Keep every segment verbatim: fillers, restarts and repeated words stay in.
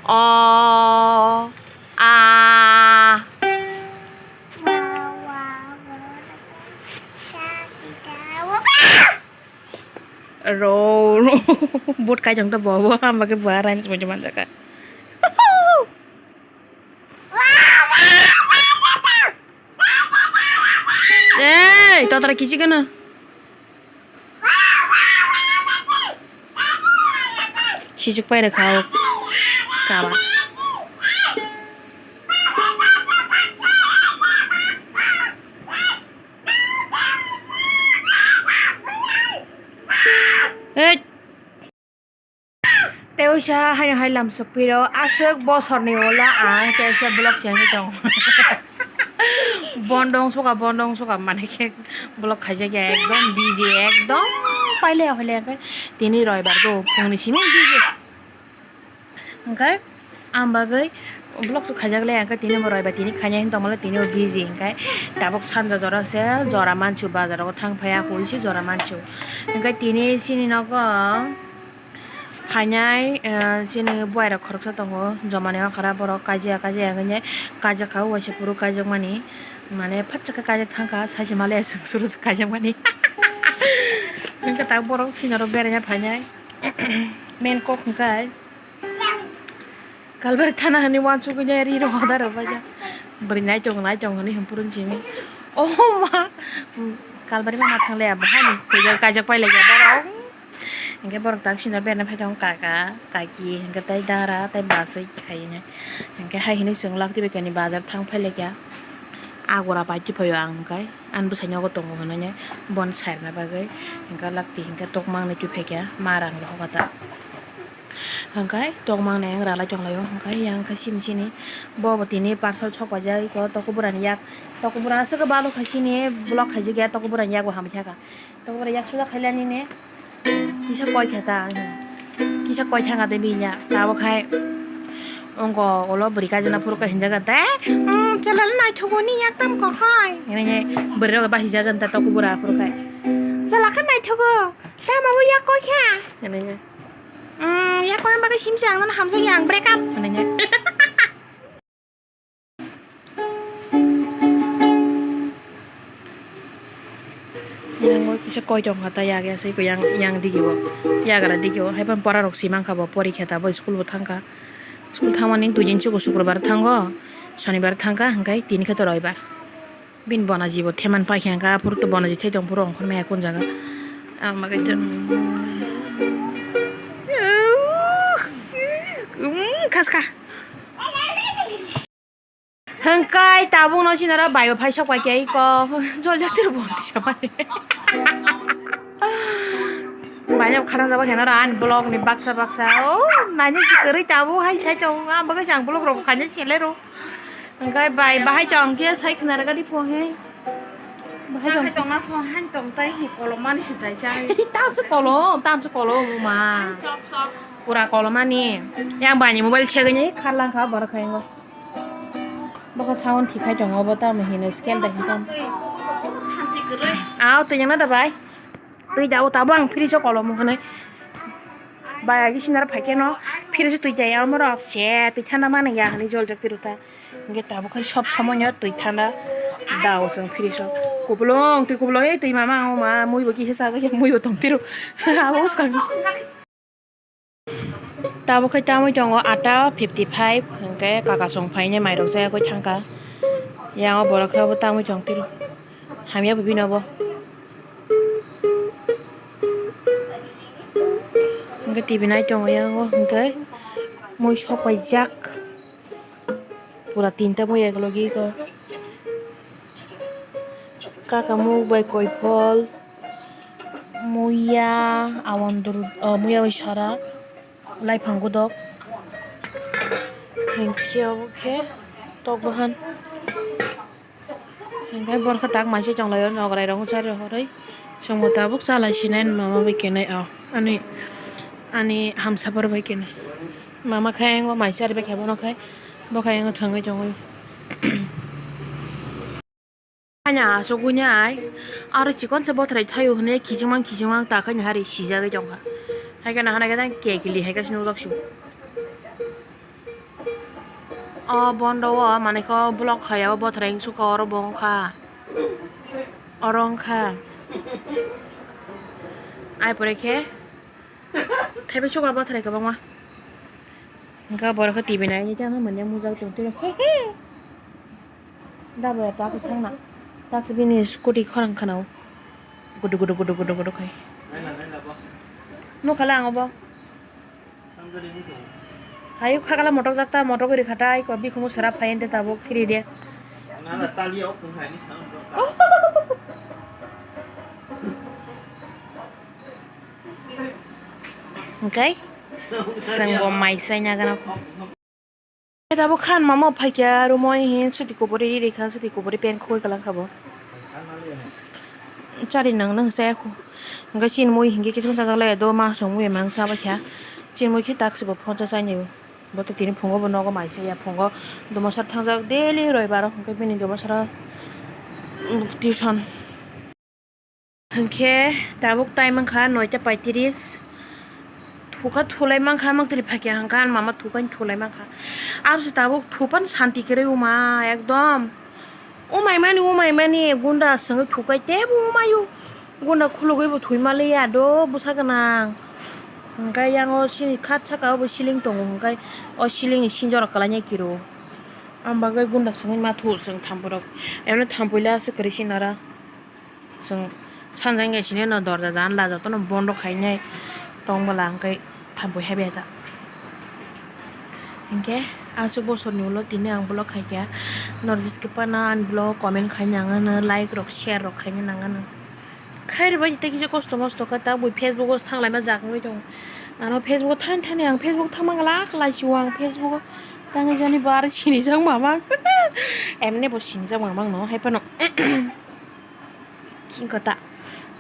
O, a. Ro, ro. Bot kai jong to bo, bo, hamba ke bo, rhymes mo jaman jaka. Ei, to tara kichi kana? Sijik pai rwkha o kaba. Ei. Tei uisa haino hai lam sokpiro aswk bosorni ulo ang tei uisa vlog se wngwi tongo. Bondo wngsuka, bondo wngsuka, mane khe vlog khaijak ya ekdom busy, ekdom pailaya hoilaya khe tini roibar do phungni simi busy. Hwnkhe ang bagwi vlog se khaijak le, hwnkhe tini bo roibar tini khainai hinwi tongmale tini bo busy, hwnkhe tabuk sanja jora se jora mansu bazar o thang phaiya, hoi se jora mansu, hwnkhe tini chini nogo. Phainai, eh, chini buai rok khoroksa tongo, joma ni okra borok kaijak kaijak hwnwi kaijak kha, waisa phuru kaijakmani, mane phatsa khe kaijak thangkha, saisa male aswk suru suk kaijakmani. Hwnkhe tak borok chini oro beraina phainai, main kok hwnkhe Kalbari thana hwnwi uansukgwi ri rok hoda rok baja, bwrwi naitok naitok hwnwi hwnphuru simi, oh ma, Kalbari mama thanglaiya, bahai ni kaijak pailaikya borok. Hwnkhe borok tak sina berna phai tongo kaka, kaki, hwnkhe tei dara, tei bachwi khaina. Hwnkhe hai hinwi chwng lak twibaikani bazar thang phailaikya. Agora pai twipaio ang hwnkhe, ani bwsai nogo tongo hwnwi bon sairwna bagwi. Hwnkhe lak twi hwnkhe tokmangni twiphaikya, ma rang rohor kha ta. Hwnkhe tokmangni ang ralai tonglaio, hwnkhe yang khe sini sini. Bo bo tini parcel sok paijak, iko tokobwrani yak, tokobwra aswk khe balok hai sini block khaijakya, tokobwrani yak bo hamwi thaka. Tokobwra yak suda khailani ne. Kisa koi kha ta, kisa koi thang kha de bini ya. Tabuk hai wngkha ulo bwrwi kaijak na phuru khe hinjak kha de, "Umm, chwla le naithok o ni yak tamo kok hai," hinwi bwrwi rok bahijak kha ta tokobwra phuru khe. "Chwla khe naithok o, tamo bo yak koi kha," hinwi. "Umm, yak koi bagwi sim se ang nono hamjak ya, ang break up," hinwi. Yang kisa koi tong kha ta yak ya se yang, yang digi bo, yagra digi bo. Hai phano pora rok si mankha bo, porikha ta bo, school bo thangkha. School thangmani dui din chugo, sukrobar thango, sonibar thangkha, hwnkhe tini khe to roibar. Bini bonaji bo theman paikha hwnkha, aphuru to bonaji thai tong phuru ongkhormaya kun jaga. Ang bagwi to, um, khaska. Hwnkhe tabukno sinaro baibo phai sok pai khe iko joljak tiro bo tisa mani. Baino kharang jabo khe naro ani vlog ni baksa baksa o naina si kwrwi tabuk hai sai tong, ang bagwi ang vlog rok khaina selero. Hwnkhe bai bahai tong khe sai khna rwgwi di pho he. Bahai tong. Bahai tong na so han tong tai hi kolom mani si jai jai. Tamse kolom, tamse kolom ma. Chop chop. Pura kolom mani. Yang bani mobile segini kharlang kha borok khaingo. Bokho sound thikhai tongo, bo tamo hino scale da hintam. Santi kwrwi. Aw, twi yang na da bai. Twi da o, tabo ang fridge o kolom hwnwi. Bai agi sinar phaikhe no fridge twi jaya omorok se twi thanda mani ya hwnwi joljak twi rwkha. Hwnkhe tabuk khe sob somoino twi thanda da o chwng fridge o. Kupulung, twi kupulung, ei twi mama, o ma, mui bo kisa chajak ya, mui bo tong tiro. Abo swkang. Tabuk khe tamwi tongo ata fifty five, hwnkhe kaka chwng phainai mairok chayakwi thangkha. Yang o borok khe bo tamwi tong tiro. Hamya bo bino bo. Hwnkhe T V nai tongo yang o, hwnkhe mui sok paijak. Pura tinta mui eklogi ko. Kakamuk bai koiphol, muya, awandru, oh, muya bai sora, laifang godok. Hinkhe obo khe tok bahan. Hinkhe borokhe tak maisai tonglaio, nograi rok wngchar horoi. Chwngbo tabuk chalai sinai mama bai kenai o. Ani, ani hamsapar bai kenai. Mama khe ayang o mai chari bai khe bono khai. Bo khe ayang o thwngwi tongwi. Hanya asugwi nai. Aro chikon se bothrai thaio hwnwi khichingmang khichingmang ta khai nahari sijagwi tongkha. Hai khe nahana khe tang kekili hai khe se nujak su. O bondo o manwi khe o block khai o bothrai wngsuka oro bo wngkha. Oro wngkha. Ai pore khe thaibai suka bothrai kwbangma. Hwnkhe borok khe T V nai tamo manya mujak tongtwi. He he. Da boya tak thangna. Tak bini scooty khorang khana o. Gudu gudu gudu gudu gudu khai. Nukhala ang obo. Hayu khakala motok jakta motok ri khata ai ko bikhumu sera phai ente tabuk thiri de. Hwnkhe chwng bo mai chaina gana. Tabuk khan mama phaikya rumo hin suti kuburi ri kha suti kuburi pen khoi kalang kha bo. Chari nang nang se khu. Hwnkhe chini mui hinkhe kiching sajak lai do ma song mui mang sa ba kha. Chini mui khe tak se bo phone sa sai ni. Bo to tini phungo bo nogo mai se ya phungo dumasar thangjak daily roibaro hwnkhe bini dumasara tuition. Hwnkhe tabuk time wngkha noita paitris. Thuka thulai mankha, mangtri phakya hwnkha, ani mama thuka thulai mankha. Abse tabuk thupan santi kwrwi uma ekdom. Umaimani, umaimani, gunda swngwi thukai teibo umaio. Gunda khulugwi bo thwi maliya do bwsa gwnang. Hwnkhe yang o sini khat saka o bo ceiling tongo, hwnkhe o ceiling ni sinjora kwlaina kiro. Ang bagwi gunda swngwi ma thu chwng thampui rok. Emno thampui le aswk kwrwi sinara. Chwng sanjak wngya sini no dorja janla jotono bondo khainai tong bwla hwnkhe thampui hai bai ta. Hinkhe aswk bosorni ulo tini ang vlog khaikha. Norok jeskhe phano ani vlog comment khaina nangano, like rok, share rok khaina nangano. Khairokbai tei kisa kosto mosto khe ta bui Facebook o thanglaima jak wngwi tongo. Ano Facebook o thani thani ang Facebook thangma glak laisio ang Facebook o tangwi jani bo aro sinijak mamang. Emne bo sinijak mamang no hai phano. Khingkha ta,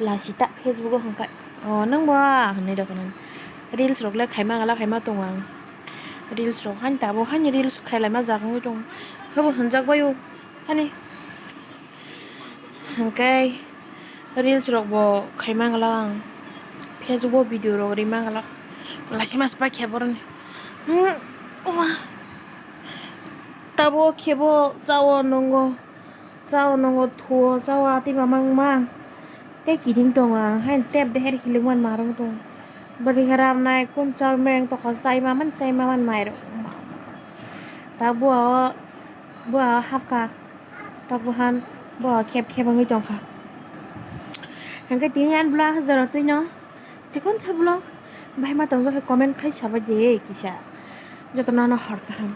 lasi ta Facebook o hwnkhai. O, nwng bo hinwi rw phano. Reels rok le khaima gala khaima tongo ang. Reels rok hain tabuk haini reels khailaima jak wngwi tongo. Hwbo hwnjak bai o. Hani. Hwnkhe reels rok bo khaima gala ang. Facebook o video rok rima gala. Lasi mas pa khe boroni. Hmm, owa. Tabuk khe bo chao nongo. Chao nongo thuo, chao atwi mamang ma. Tei kiting tongo ang, hain tep de her hilik man marwng tongo. Bwrwi haram nai kun chao mereng tokha chai ma man, chai ma man mairok. Ta bua o, bua o hapkha. Ta buhan, bua o khep khep wngwi tongkha. Hwnkhe tini ani vlog jora twino chikon sa vlog. Bahai ma tongjak khe comment khai sabai de kisa. Jotono no hor kaham.